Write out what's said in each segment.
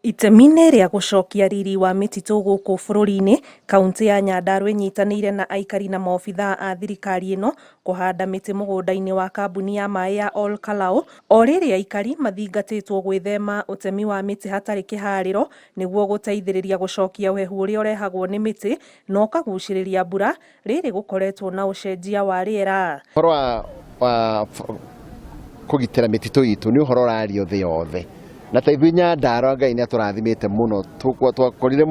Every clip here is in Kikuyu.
Itemi-inĩ rĩa gũcokia riri wa mĩtitũ gũkũ bũrũri-inĩ, kauntĩ ya Nyandarua ĩnyitanĩire na aikari na maobithaa a thirikari ĩno kũhanda mĩtĩ mũgũnda-inĩ wa kambuni ya maĩ ya Ol Kalou. O rĩrĩ aikari mathingatĩtwo gwĩthema ũtemi wa mĩtĩ hatarĩ kĩharĩro nĩguo gũteithĩrĩria gũcokia ũhehu ũrĩa ũrehagwo nĩ mĩtĩ na ũkagucĩrĩria mbura rĩrĩ gũkoretwo na ũcenjia wa rĩera. Ũhoro wa kũgitĩra mĩtitũ itũ nĩ ũhoro ũrario thĩ yothe, na ta ithuĩ Nyandarua Ngai nĩ atũrathimĩte mũno, twakorire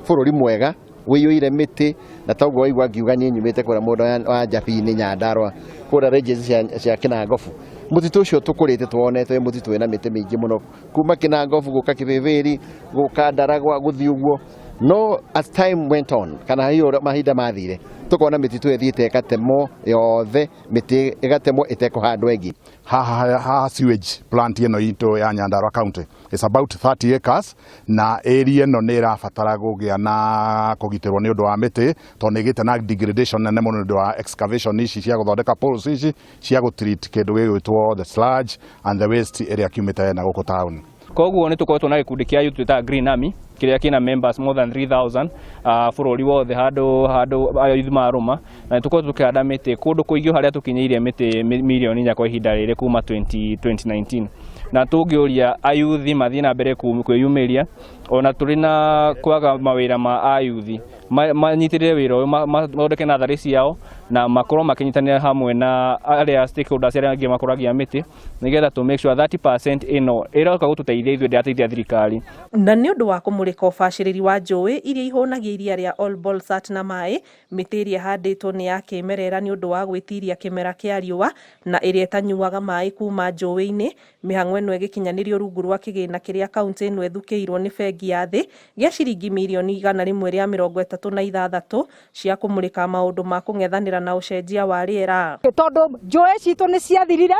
bũrũri mwega wĩiyũire mĩtĩ, na toguo waigua ngiuga niĩ nyumĩte kũrĩa mũgũnda wa Njabini Nyandarua, kũrĩa ranges cia Kĩnangobu. Mũtitũ ũcio tũkũrĩte tuonete wĩ mũtitũ wĩna mĩtĩ mĩingĩ mũno, kuma Kĩnangobu gũka Kĩbĩbĩri, gũka Ndaragwa, gũthiĩ ũguo. No as time went on, kana hihi ũrĩa mahinda mathire, tũkona mĩtitũ ĩthiĩte ĩgatemwo yothe, mĩtĩ ĩgatemwo ĩtekũhandwo ĩngĩ. Haha sewage plant ĩno itũ ya Nyandarua County is about 30 acres, na area ĩno nĩ ĩrabatara kũgĩa na kũgitĩrwo nĩ ũndũ wa mĩtĩ, tondũ nĩ ĩgĩte na degradation nene mũno nĩ ũndũ wa excavation ici cia gũthondeka poles ici cia gũtreat kĩndũ gĩgwĩtwo the sludge and the waste ĩrĩa kiumĩte na gũkũ town. Koguo nĩ tũkoretwo na gĩkundi kĩa youth twĩtaga Green Army, kĩrĩa kĩna members more than 3000 bũrũri wothe, handũ handũ youth marũma, na nĩ tũkoretwo tũkĩhanda mĩtĩ kũndũ kũingĩ harĩa tũkinyĩirie mĩtĩ mirioni 4 kwa ihinda rĩrĩ kuma 2019. Na tũngĩũria ayuthi mathiĩ na mbere kwĩyumĩria, ona tũrĩ na kwaga mawĩra ma ayuthi, manyitĩrĩre wĩra ũyũ, mathondeke natharĩ ciao na makorwo makĩnyitanĩra hamwe na arĩa stakeholders arĩa angĩ makũragia mĩtĩ, nĩgetha to make sure 30% ĩno ĩroka gũtũteithia ithuĩ, ndĩrateithia thirikari. Na nĩ ũndũ wa kũmũrĩka ũbacĩrĩri wa njũĩ iria ihũnagia iria rĩa Ol Bolsat na maĩ, mĩtĩ ĩrĩa ĩhandĩtwo nĩ ya kĩmerera nĩ ũndũ wa gwĩtiria kĩmera kĩa riũa na ĩrĩa ĩtanyuaga maĩ kuma njũĩ-inĩ. Mĩhang'o ĩno ĩgĩkinyanĩrio rungu rwa kĩgĩna kĩrĩa kauntĩ ĩno ĩthukĩirwo nĩ bengi ya thĩ gĩa ciringi mirioni 136 cia kũmũrĩka maũndũ ma kũng'ethanĩra na ũcenjia wa rĩera. Tondũ njũĩ citũ nĩ ciathirire,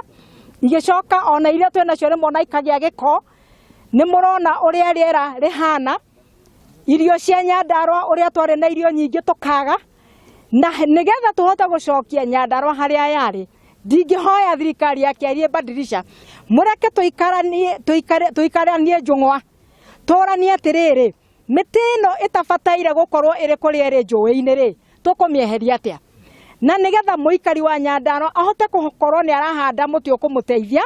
igĩcoka ona iria twĩ nacio rĩmwe ona ikagĩa gĩko. Nĩ mũrona ũrĩa rĩera rĩhana, irio cia Nyandarua, ũrĩa twarĩ na irio nyingĩ tũkaga, na nĩgetha tũhote gũcokia Nyandarua harĩa yarĩ, ndingĩhoya thirikari ya kĩarie badirisha, mũreke tũikaranie, tũikaranie njũng'wa, tũranie atĩrĩrĩ, mĩtĩ ĩno ĩtabataire gũkorwo ĩrĩ kũrĩa ĩrĩ njũĩ-inĩ rĩ, tũkũmĩeheria atĩa, na nĩgetha mũikari wa Nyandarua ahote gũkorwo nĩ arahanda mũtĩ ũkũmũteithia,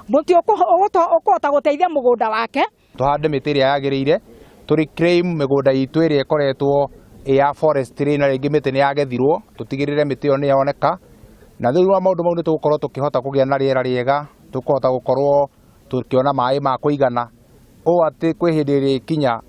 mũtĩ ũkũhota gũteithia mũgũnda wake. Tũhande mĩtĩ ĩrĩa yagĩrĩire, tũ reclaim mĩgũnda itũ ĩrĩa ĩkoretwo ĩ ya forestry na rĩngĩ mĩtĩ nĩ yagethirwo, tũtigĩrĩre mĩtĩ ĩyo nĩ yoneka. Na thĩinĩ wa maũndũ mau nĩ tũgũkorwo tũkĩhota kũgĩa na rĩera rĩega, tũkũhota gũkorwo tũkĩona maĩ ma kũigana, ũũ atĩ kwĩ hĩndĩ ĩrĩkinya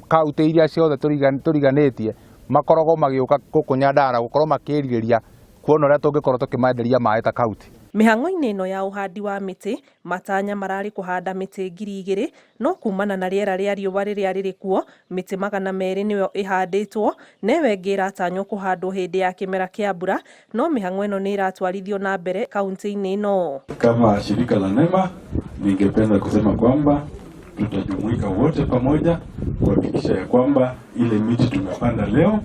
kauntĩ iria ciothe tũriganĩtie makoragwo magĩũka gũkũ Nyandarua gũkorwo makĩrirĩria kuona ũrĩa tũngĩkorwo tũkĩmenderia maĩ ta kauntĩ. Mĩhang'o-inĩ ĩno ya ũhandi wa mĩtĩ, matanya mararĩ kũhanda mĩtĩ 2000, no kumana na rĩera rĩa riũa rĩrĩa rĩrĩ kuo, mĩtĩ 200 nĩyo ĩhandĩtwo, na ĩyo ĩngĩ ĩratanywo kũhandwo hĩndĩ ya kĩmera kĩa mbura. No mĩhang'o ĩno nĩ ĩratwarithio na mbere kaunti-inĩ ĩno. Kama shirika la NEMA, ningependa kusema kwamba tutajumuika wote pamoja kuhakikisha ya kwamba ile miti tumepanda leo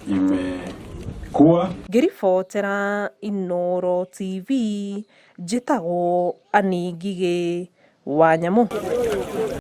imekuwa. Ngĩribotera Inooro TV, njĩtagwo Annie Ngigĩ wa Nyamũ.